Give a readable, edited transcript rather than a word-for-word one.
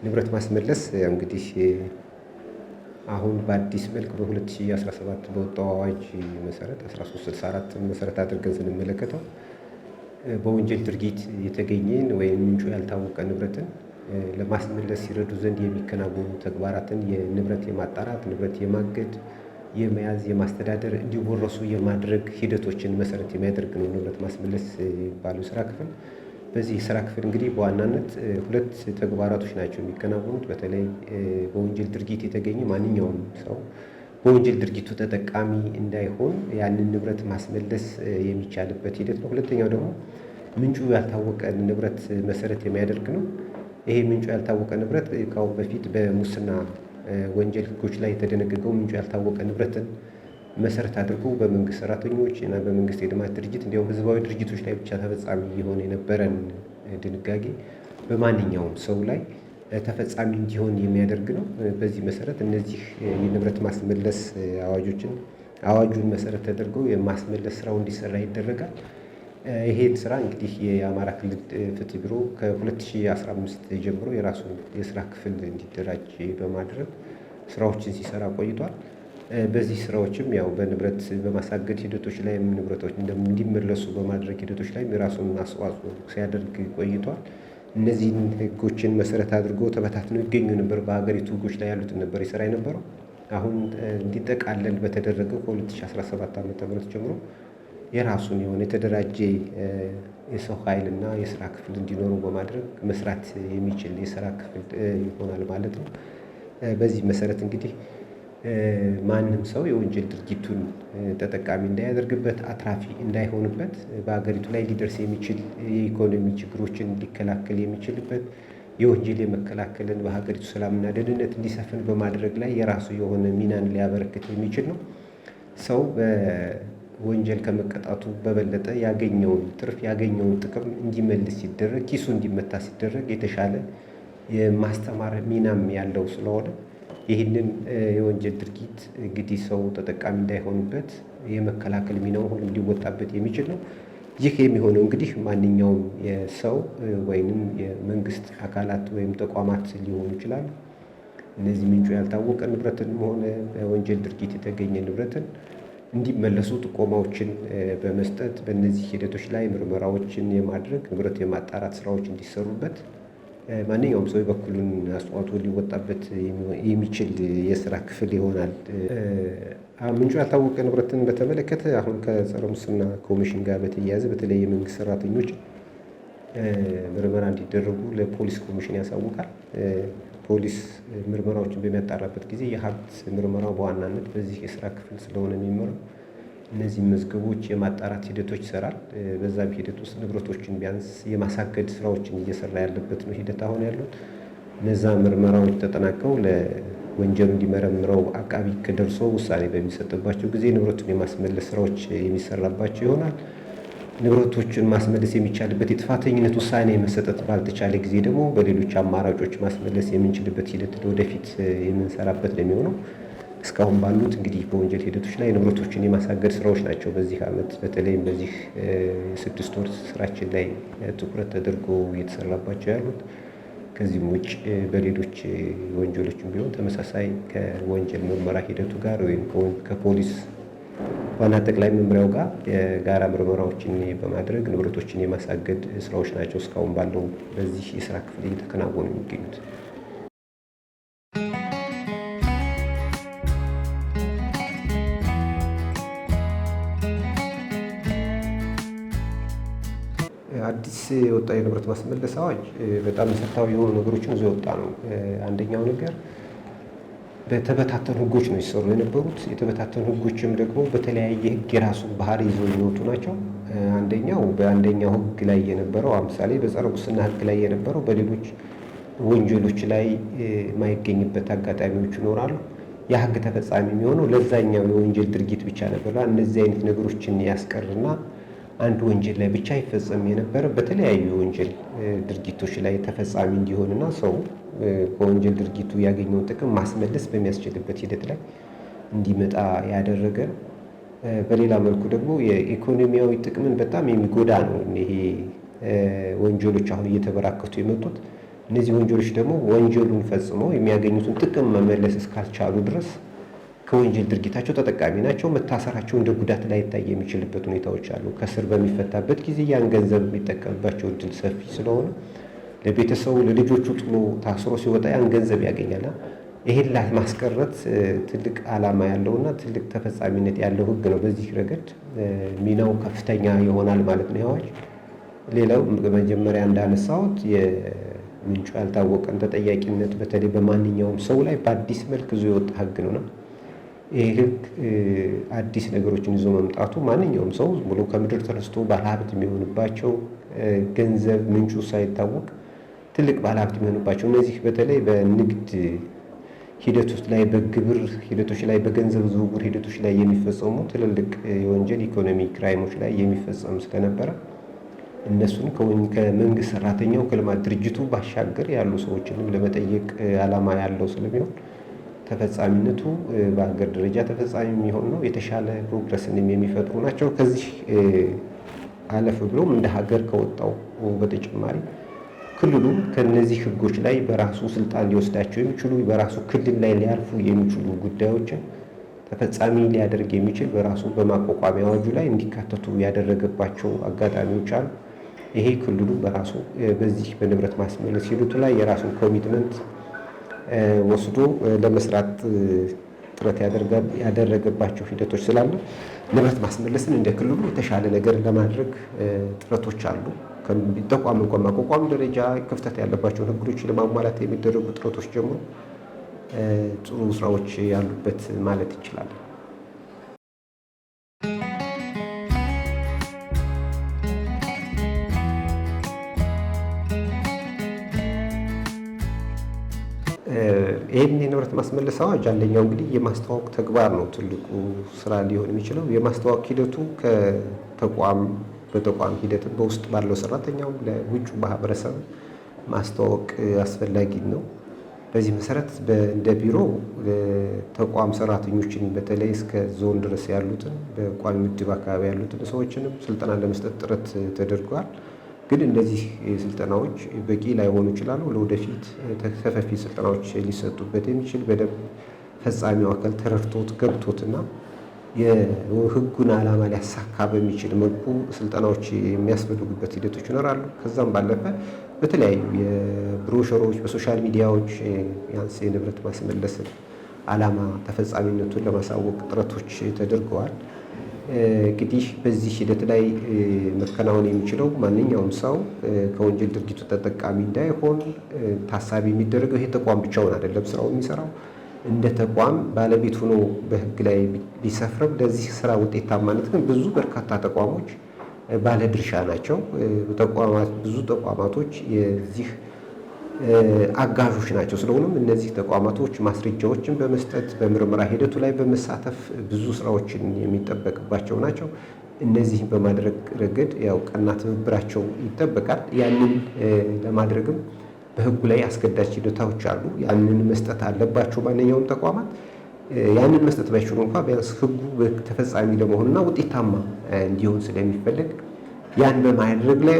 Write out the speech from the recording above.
ንብረት ማስመለስ እንግዲህ አሁን በአዲስ መልክ በ2017 በወጣው አዋጅ መሰረት 1364 መሰረት አድርገን ስንመለከተው በወንጀል ድርጊት የተገኘን ወይም ምንጩ ያልታወቀ ንብረትን ለማስመለስ ሲረዱ ዘንድ የሚከናወኑ ተግባራትን የንብረት የማጣራት፣ ንብረት የማገድ፣ የመያዝ፣ የማስተዳደር፣ እንዲወረሱ የማድረግ ሂደቶችን መሰረት የሚያደርግ ነው ንብረት ማስመለስ የሚባለው የስራ ክፍል። በዚህ የስራ ክፍል እንግዲህ በዋናነት ሁለት ተግባራቶች ናቸው የሚከናወኑት። በተለይ በወንጀል ድርጊት የተገኘ ማንኛውም ሰው በወንጀል ድርጊቱ ተጠቃሚ እንዳይሆን ያንን ንብረት ማስመለስ የሚቻልበት ሂደት ነው። ሁለተኛው ደግሞ ምንጩ ያልታወቀ ንብረት መሰረት የሚያደርግ ነው። ይሄ ምንጩ ያልታወቀ ንብረት ከአሁን በፊት በሙስና ወንጀል ሕጎች ላይ የተደነገገው ምንጩ ያልታወቀ ንብረትን መሰረት አድርጎ በመንግስት ሰራተኞች እና በመንግስት የልማት ድርጅት እንዲሁም ህዝባዊ ድርጅቶች ላይ ብቻ ተፈጻሚ የሆነ የነበረን ድንጋጌ በማንኛውም ሰው ላይ ተፈጻሚ እንዲሆን የሚያደርግ ነው። በዚህ መሰረት እነዚህ የንብረት ማስመለስ አዋጆችን አዋጁን መሰረት ተደርገው የማስመለስ ስራው እንዲሰራ ይደረጋል። ይሄን ስራ እንግዲህ የአማራ ክልል ፍትህ ቢሮ ከ2015 ጀምሮ የራሱን የስራ ክፍል እንዲደራጅ በማድረግ ስራዎችን ሲሰራ ቆይቷል። በዚህ ስራዎችም ያው በንብረት በማሳገድ ሂደቶች ላይም ንብረቶች እንዲመለሱ በማድረግ ሂደቶች ላይም የራሱን አስተዋጽኦ ሲያደርግ ቆይቷል። እነዚህን ህጎችን መሰረት አድርጎ ተበታትነው ይገኙ ነበር። በሀገሪቱ ህጎች ላይ ያሉትን ነበር ይሰራ የነበረው። አሁን እንዲጠቃለል በተደረገው ከ2017 ዓ.ም ጀምሮ የራሱን የሆነ የተደራጀ የሰው ኃይል እና የስራ ክፍል እንዲኖረው በማድረግ መስራት የሚችል የስራ ክፍል ይሆናል ማለት ነው። በዚህ መሰረት እንግዲህ ማንም ሰው የወንጀል ድርጊቱን ተጠቃሚ እንዳያደርግበት፣ አትራፊ እንዳይሆንበት፣ በሀገሪቱ ላይ ሊደርስ የሚችል የኢኮኖሚ ችግሮችን ሊከላከል የሚችልበት የወንጀል የመከላከልን በሀገሪቱ ሰላምና ደህንነት እንዲሰፍን በማድረግ ላይ የራሱ የሆነ ሚናን ሊያበረክት የሚችል ነው። ሰው በወንጀል ከመቀጣቱ በበለጠ ያገኘውን ትርፍ ያገኘውን ጥቅም እንዲመልስ ሲደረግ፣ ኪሱ እንዲመታ ሲደረግ የተሻለ የማስተማር ሚናም ያለው ስለሆነ ይህንን የወንጀል ድርጊት እንግዲህ ሰው ተጠቃሚ እንዳይሆንበት የመከላከል ሚናውን ሁሉም ሊወጣበት የሚችል ነው። ይህ የሚሆነው እንግዲህ ማንኛውም የሰው ወይንም የመንግስት አካላት ወይም ተቋማት ሊሆኑ ይችላሉ። እነዚህ ምንጩ ያልታወቀ ንብረትን ሆነ በወንጀል ድርጊት የተገኘ ንብረትን እንዲመለሱ ጥቆማዎችን በመስጠት በእነዚህ ሂደቶች ላይ ምርመራዎችን የማድረግ ንብረት የማጣራት ስራዎች እንዲሰሩበት ማንኛውም ሰው የበኩሉን አስተዋጽኦ ሊወጣበት የሚችል የስራ ክፍል ይሆናል። ምንጩ ያልታወቀ ንብረትን በተመለከተ አሁን ከጸረ ሙስና ኮሚሽን ጋር በተያያዘ በተለይ የመንግስት ሰራተኞች ምርመራ እንዲደረጉ ለፖሊስ ኮሚሽን ያሳውቃል። ፖሊስ ምርመራዎችን በሚያጣራበት ጊዜ የሀብት ምርመራው በዋናነት በዚህ የስራ ክፍል ስለሆነ የሚመራው እነዚህ መዝገቦች የማጣራት ሂደቶች ይሰራል። በዛም ሂደት ውስጥ ንብረቶችን ቢያንስ የማሳገድ ስራዎችን እየሰራ ያለበት ነው ሂደት አሁን ያሉት። እነዛ ምርመራዎች ተጠናቀው ለወንጀሉ እንዲመረምረው አቃቢ ሕግ ደርሶ ውሳኔ በሚሰጥባቸው ጊዜ ንብረቱን የማስመለስ ስራዎች የሚሰራባቸው ይሆናል። ንብረቶችን ማስመለስ የሚቻልበት የጥፋተኝነት ውሳኔ መሰጠት ባልተቻለ ጊዜ ደግሞ በሌሎች አማራጮች ማስመለስ የምንችልበት ሂደት ወደፊት የምንሰራበት ነው የሚሆነው። እስካሁን ባሉት እንግዲህ በወንጀል ሂደቶች ላይ ንብረቶችን የማሳገድ ስራዎች ናቸው። በዚህ ዓመት በተለይም በዚህ 6 ወር ስራችን ላይ ትኩረት ተደርጎ እየተሰራባቸው ያሉት። ከዚህም ውጭ በሌሎች ወንጀሎችም ቢሆን ተመሳሳይ ከወንጀል ምርመራ ሂደቱ ጋር ወይም ከፖሊስ ዋና ጠቅላይ መምሪያው ጋር የጋራ ምርመራዎችን በማድረግ ንብረቶችን የማሳገድ ስራዎች ናቸው እስካሁን ባለው በዚህ የስራ ክፍል እየተከናወኑ የሚገኙት። አዲስ የወጣ የንብረት ማስመለስ አዋጅ በጣም መሰረታዊ የሆኑ ነገሮችን ይዞ የወጣ ነው። አንደኛው ነገር በተበታተኑ ህጎች ነው ሲሰሩ የነበሩት። የተበታተኑ ህጎችም ደግሞ በተለያየ ህግ የራሱን ባህሪ ይዘው የሚወጡ ናቸው። አንደኛው በአንደኛው ህግ ላይ የነበረው ምሳሌ በጸረ ሙስና ህግ ላይ የነበረው በሌሎች ወንጀሎች ላይ የማይገኝበት አጋጣሚዎች ይኖራሉ። ያ ህግ ተፈጻሚ የሚሆነው ለዛኛው የወንጀል ድርጊት ብቻ ነበር። እነዚህ አይነት ነገሮችን ያስቀርና አንድ ወንጀል ላይ ብቻ ይፈጸም የነበረ በተለያዩ የወንጀል ድርጊቶች ላይ ተፈጻሚ እንዲሆንና ሰው ከወንጀል ድርጊቱ ያገኘውን ጥቅም ማስመለስ በሚያስችልበት ሂደት ላይ እንዲመጣ ያደረገ። በሌላ መልኩ ደግሞ የኢኮኖሚያዊ ጥቅምን በጣም የሚጎዳ ነው። ይሄ ወንጀሎች አሁን እየተበራከቱ የመጡት እነዚህ ወንጀሎች ደግሞ ወንጀሉን ፈጽመው የሚያገኙትን ጥቅም መመለስ እስካልቻሉ ድረስ ከወንጀል ድርጊታቸው ተጠቃሚ ናቸው። መታሰራቸው እንደ ጉዳት ላይታይ የሚችልበት ሁኔታዎች አሉ። ከስር በሚፈታበት ጊዜ ያን ገንዘብ የሚጠቀምባቸው እድል ሰፊ ስለሆነ ለቤተሰቡ ለልጆቹ ጥሎ ታስሮ ሲወጣ ያን ገንዘብ ያገኛል። ይሄን ማስቀረት ትልቅ ዓላማ ያለውና ትልቅ ተፈጻሚነት ያለው ሕግ ነው። በዚህ ረገድ ሚናው ከፍተኛ ይሆናል ማለት ነው አዋጅ። ሌላው መጀመሪያ እንዳነሳሁት የምንጩ ያልታወቀን ተጠያቂነት በተለይ በማንኛውም ሰው ላይ በአዲስ መልክ ይዞ የወጣ ሕግ ነውና ይህ ሕግ አዲስ ነገሮችን ይዞ መምጣቱ ማንኛውም ሰው ብሎ ከምድር ተነስቶ ባለሀብት የሚሆንባቸው ገንዘብ ምንጩ ሳይታወቅ ትልቅ ባለሀብት የሚሆንባቸው እነዚህ በተለይ በንግድ ሂደቶች ላይ በግብር ሂደቶች ላይ በገንዘብ ዝውውር ሂደቶች ላይ የሚፈጸሙ ትልልቅ የወንጀል ኢኮኖሚ crime ኦች ላይ የሚፈጸሙ ስለነበረ እነሱን ከመንግስት ሰራተኛው ከልማት ድርጅቱ ባሻገር ያሉ ሰዎችንም ለመጠየቅ ዓላማ ያለው ስለሚሆን ተፈጻሚነቱ በሀገር ደረጃ ተፈጻሚ የሚሆን ነው። የተሻለ progress ንም የሚፈጥሩ ናቸው። ከዚህ አለፍ ብሎም እንደ ሀገር ከወጣው በተጨማሪ ክልሉ ከነዚህ ህጎች ላይ በራሱ ስልጣን ሊወስዳቸው የሚችሉ በራሱ ክልል ላይ ሊያርፉ የሚችሉ ጉዳዮችን ተፈጻሚ ሊያደርግ የሚችል በራሱ በማቋቋሚያ አዋጁ ላይ እንዲካተቱ ያደረገባቸው አጋጣሚዎች አሉ። ይሄ ክልሉ በራሱ በዚህ በንብረት ማስመለስ ሂደቱ ላይ የራሱን commitment ወስዶ ለመስራት ጥረት ያደረገባቸው ሂደቶች ስላሉ ንብረት ማስመለስን እንደ ክልሉ የተሻለ ነገር ለማድረግ ጥረቶች አሉ። ተቋም እንኳን ማቋቋም ደረጃ ክፍተት ያለባቸውን ህጎች ለማሟላት የሚደረጉ ጥረቶች ጀምሮ ጥሩ ስራዎች ያሉበት ማለት ይችላል። ይህን የንብረት ማስመለስ አዋጅ አንደኛው እንግዲህ የማስተዋወቅ ተግባር ነው። ትልቁ ስራ ሊሆን የሚችለው የማስተዋወቅ ሂደቱ ከተቋም በተቋም ሂደት በውስጥ ባለው ሰራተኛው ለውጩ ማህበረሰብ ማስተዋወቅ አስፈላጊ ነው። በዚህ መሰረት እንደ ቢሮ ተቋም ሰራተኞችን በተለይ እስከ ዞን ድረስ ያሉትን በቋሚ ምድብ አካባቢ ያሉትን ሰዎችንም ስልጠና ለመስጠት ጥረት ተደርጓል። ግን እነዚህ ስልጠናዎች በቂ ላይሆኑ ይችላሉ። ለወደፊት ሰፋፊ ስልጠናዎች ሊሰጡበት የሚችል በደንብ ፈጻሚው አካል ተረድቶት ገብቶትና የህጉን ዓላማ ሊያሳካ በሚችል መልኩ ስልጠናዎች የሚያስፈልጉበት ሂደቶች ይኖራሉ። ከዛም ባለፈ በተለያዩ የብሮሸሮች በ social media ዎች ቢያንስ የንብረት ማስመለስን ዓላማ ተፈጻሚነቱን ለማሳወቅ ጥረቶች ተደርገዋል። እንግዲህ በዚህ ሂደት ላይ መከናወን የሚችለው ማንኛውም ሰው ከወንጀል ድርጊቱ ተጠቃሚ እንዳይሆን ታሳቢ የሚደረገው ይሄ ተቋም ብቻውን አይደለም ስራው የሚሰራው እንደ ተቋም ባለቤት ሆኖ በህግ ላይ ቢሰፍርም ለዚህ ስራ ውጤታማነት ግን ብዙ በርካታ ተቋሞች ባለድርሻ ናቸው። ብዙ ተቋማቶች የዚህ አጋዦች ናቸው። ስለሆነም እነዚህ ተቋማቶች ማስረጃዎችን በመስጠት በምርመራ ሂደቱ ላይ በመሳተፍ ብዙ ስራዎችን የሚጠበቅባቸው ናቸው። እነዚህን በማድረግ ረገድ ያው ቀና ትብብራቸው ይጠበቃል። ያንን ለማድረግም በህጉ ላይ አስገዳጅ ሂደታዎች አሉ። ያንን መስጠት አለባቸው ማንኛውም ተቋማት። ያንን መስጠት ባይችሉ እንኳ ቢያንስ ህጉ ተፈጻሚ ለመሆንና ውጤታማ እንዲሆን ስለሚፈለግ ያን በማድረግ ላይ